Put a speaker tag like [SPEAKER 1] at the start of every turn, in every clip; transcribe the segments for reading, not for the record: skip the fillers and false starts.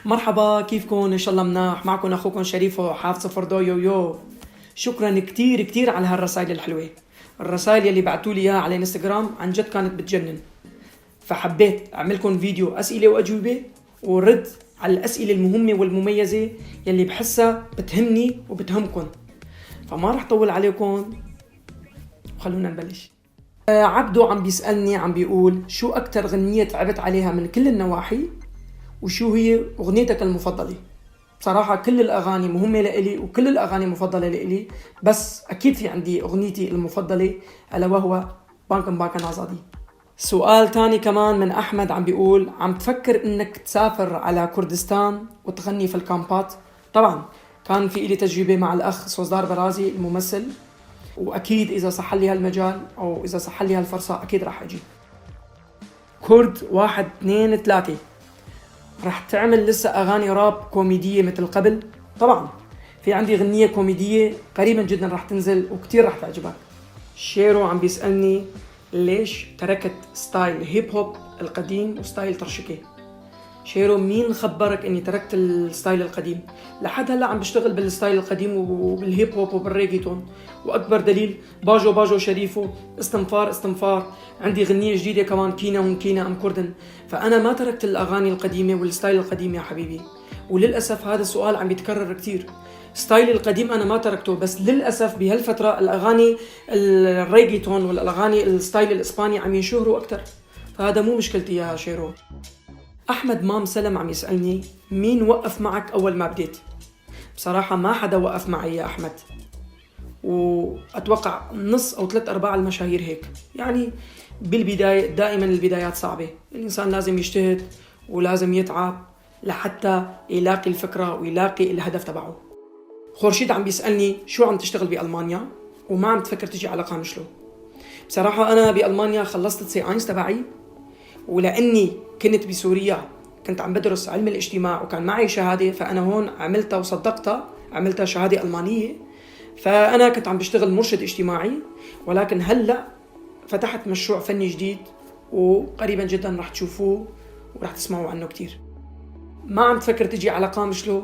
[SPEAKER 1] مرحبا، كيفكن؟ ان شاء الله مناح. معكم اخوكم شريفو حاف صفر دو يو يو. شكرا كتير كتير على هالرسائل الحلوة، الرسائل يلي بعتوا لي اياها على انستغرام عن جد كانت بتجنن، فحبيت اعملكم فيديو اسئلة واجوبه ورد على الاسئلة المهمة والمميزه يلي بحسها بتهمني وبتهمكم. فما رح طول عليكم وخلونا نبلش. عبدو عم بيسألني، عم بيقول شو أكتر غنية تعبت عليها من كل النواحي، وشو هي أغنيتك المفضلة؟ بصراحة كل الأغاني مهمة لإلي وكل الأغاني مفضلة لإلي، بس أكيد في عندي أغنيتي المفضلة ألا وهو بانكن بانكن آزادي. سؤال تاني كمان من أحمد عم بيقول عم تفكر إنك تسافر على كردستان وتغني في الكامبات؟ طبعا كان في إلي تجربة مع الأخ سوزدار برازي الممثل، وأكيد إذا صح لي هالمجال أو إذا صح لي هالفرصة أكيد راح أجي. كرد 1 2 3، رح تعمل لسه أغاني راب كوميدية مثل قبل؟ طبعا في عندي غنية كوميدية قريبا جدا رح تنزل وكتير رح تعجبك. شيرو عم بيسألني ليش تركت style hip hop القديم و style ترشكي؟ شيرو، مين خبرك اني تركت ال style القديم؟ لحد هلا عم بشتغل بال style القديم وبال hip hop وبالريجيتون، واكبر دليل باجو باجو شريفو، استنفار استنفار، عندي غنية جديدة كمان كينا ونكينا ام كردن. فانا ما تركت الاغاني القديمة وال style القديم يا حبيبي، وللاسف هذا السؤال عم بيتكرر كتير. style القديم انا ما تركته، بس للاسف بهالفترة الاغاني الريجيتون والاغاني ال style الاسباني عم ينشهروا اكثر، فهذا مو مشكلتي يا شيرو. احمد مام سلم عم يسالني مين وقف معك اول ما بديت؟ بصراحة ما حدا وقف معي يا احمد، واتوقع نص او 3/4 المشاهير هيك. يعني بالبداية دائما البدايات صعبة، الانسان لازم يجتهد ولازم يتعب لحتى يلاقي الفكرة ويلاقي الهدف تبعه. خورشيد عم بيسألني شو عم تشتغل بألمانيا وما عم تفكر تجي على قامشلو؟ بصراحة أنا بألمانيا خلصت C eins تبعي، ولأني كنت بسوريا كنت عم بدرس علم الاجتماع وكان معي شهادة، فأنا هون عملتها وصدقتها، عملتها شهادة ألمانية. فأنا كنت عم بشتغل مرشد اجتماعي، ولكن هلأ فتحت مشروع فني جديد وقريبا جدا رح تشوفوه ورح تسمعوا عنه كتير. ما عم تفكر تجي على قامشلو؟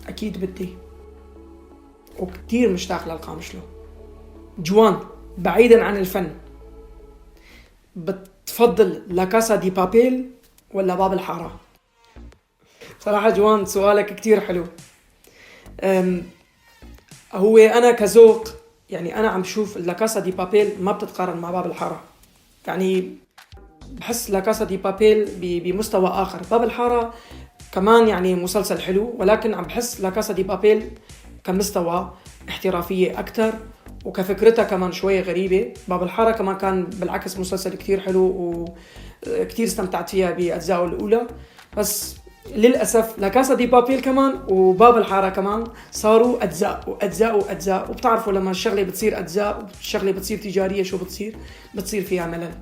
[SPEAKER 1] أكيد بدي، وكتير مشتاق للقامشلو. جوان، بعيدا عن الفن، بتفضل لا كاسا دي بابيل ولا باب الحارة؟ بصراحة جوان سؤالك كتير حلو. هو أنا كذوق يعني أنا عم شوف لا كاسا دي بابيل ما بتتقارن مع باب الحارة، يعني بحس لا كاسا دي بابيل بمستوى آخر. باب الحارة كمان يعني مسلسل حلو، ولكن عم بحس لا كاسا دي بابيل كمستوى احترافية أكتر وكفكرتها كمان شوية غريبة. باب الحارة كمان كان بالعكس مسلسل كتير حلو وكتير استمتعت فيها بأجزائه الأولى، بس للأسف لا كاسا دي بابيل كمان وباب الحارة كمان صاروا أجزاء وأجزاء وأجزاء، وبتعرفوا لما الشغلة بتصير أجزاء والشغلة بتصير تجارية شو بتصير؟ بتصير فيها ملل.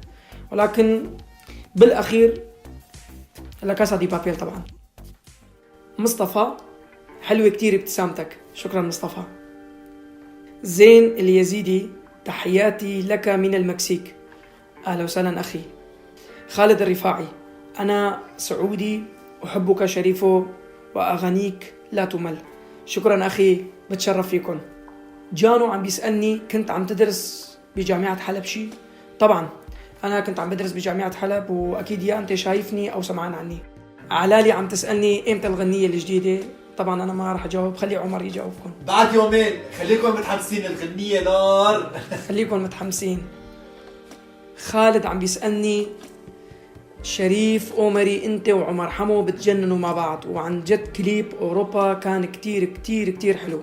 [SPEAKER 1] ولكن بالأخير لا كاسا دي بابيل طبعا. مصطفى، حلوة كتير ابتسامتك، شكرا مصطفى. زين اليزيدي، تحياتي لك من المكسيك، أهلا وسهلا أخي. خالد الرفاعي، أنا سعودي أحبك شريفو وأغانيك لا تمل، شكرا أخي، بتشرف فيكم. جانو عم بيسألني كنت عم تدرس بجامعة حلب شي؟ طبعا أنا كنت عم بدرس بجامعة حلب، وأكيد يا أنت شايفني أو سمعان عني. علالي عم تسألني إمتى الغنية الجديدة؟ طبعا أنا ما راح أجاوب، خلي عمر يجاوبكم.
[SPEAKER 2] بعد يومين، خليكم متحمسين، الغنية نار.
[SPEAKER 1] خليكم متحمسين. خالد عم بيسألني شريف أومري أنت وعمر حمو بتجننوا مع بعض، وعن جد كليب أوروبا كان كتير كتير كتير حلو،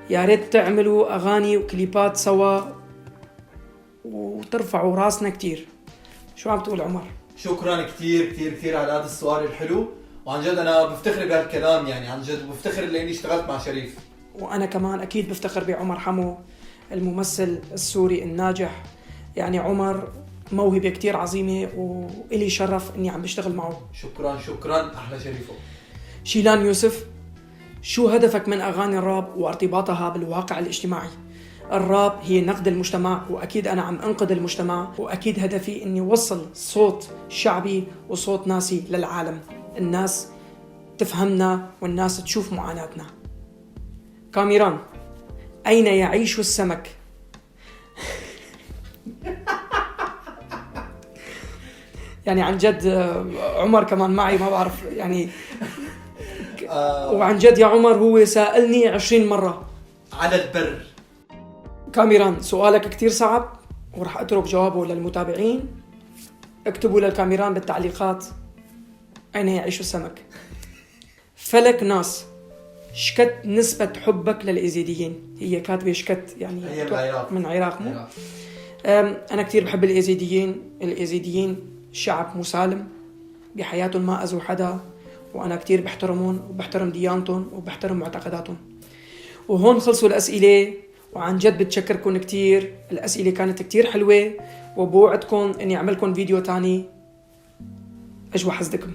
[SPEAKER 1] يا ريت تعملوا أغاني وكليبات سوا وترفعوا راسنا كتير. شو عم تقول عمر؟
[SPEAKER 2] شكرا كتير كتير كتير على هذا السؤال الحلو، وعن جد أنا بفتخر بهالكلام، يعني عن جد بفتخر لأني اشتغلت مع شريف.
[SPEAKER 1] وأنا كمان أكيد بفتخر بعمر حمو الممثل السوري الناجح، يعني عمر موهبة كتير عظيمة وإلي شرف إني عم بشتغل معه.
[SPEAKER 2] شكرا شكرا، أحلى شريفو.
[SPEAKER 1] شيلان يوسف، شو هدفك من أغاني الراب وارتباطها بالواقع الاجتماعي؟ الراب هي نقد المجتمع، وأكيد أنا عم أنقد المجتمع، وأكيد هدفي إني وصل صوت شعبي وصوت ناسي للعالم. الناس تفهمنا والناس تشوف معاناتنا. كاميران، أين يعيش السمك؟ يعني عن جد عمر كمان معي، ما بعرف يعني. وعن جد يا عمر هو سألني 20 مرة.
[SPEAKER 2] على البر.
[SPEAKER 1] كاميران، سؤالك كتير صعب ورح أترك جوابه للمتابعين. اكتبوا للكاميران بالتعليقات أين يعيش السمك. فلك ناس، شكت نسبة حبك للإيزيديين؟ هي كاتبة شكت، يعني
[SPEAKER 2] هي من العراق.
[SPEAKER 1] من العراق، مو؟
[SPEAKER 2] العراق.
[SPEAKER 1] أنا كتير بحب الإيزيديين. الإيزيديين شعب مسالم، بحياتهم ما أذوا حدا، وأنا كتير بحترمهم وبحترم ديانتهم وبحترم معتقداتهم. وهون خلصوا الأسئلة، وعن جد بتشكركم كتير، الأسئلة كانت كتير حلوة، وبوعدكم إني أعملكم فيديو تاني. أجوا حزدكم.